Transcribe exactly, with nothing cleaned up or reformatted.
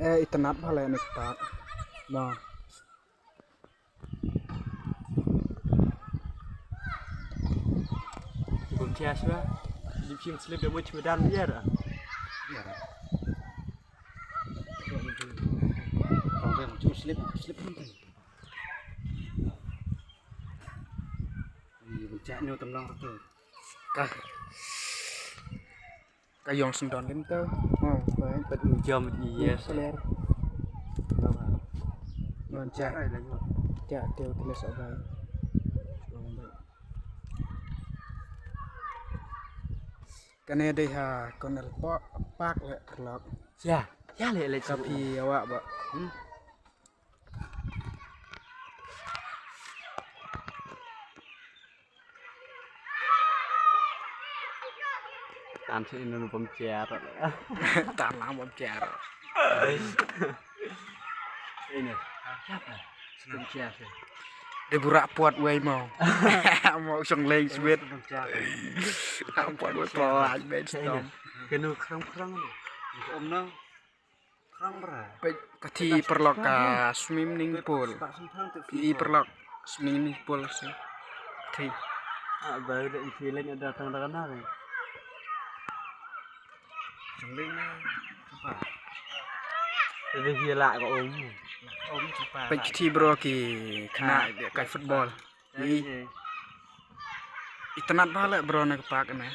Eh, itynnad bha leh ïa kane ka park. Mo. Bun tia shuwa. Di phim slip da much medan biar. Biar. Kong bem ju slip, slip pun kan. Ni bun tia nyu tam long tu. Ka. Ka ïong sngewdon lim to. Oh, bai. Pat jam yes. Clear. Ngan cak. Cak teo teles abai. Kane dei ha Cornwall Park le paralok. Ya, ya le le. Ka phi awak ba. Hmm. Tan sini nunu pemciar. Tan lang pemciar. Ini. Siapa? Pemciar sih. Dia burak puat wei mau. Mau song leng sweet. Pemciar. Puat wei puat ben stom. Kenu kerang-kerang ni. Om nang. Peit ka thi paralok ka swimming pool. Peit paralok swimming pool si. Thi. Ah, baru dah isi lain ada datang dah kenal ni. Jengling ni apa? Jadi dia lah kat om. Om cepat. Peit ka thi bro ki kena dia kai football. Ih. Itynnad bha leh bro na ka park na.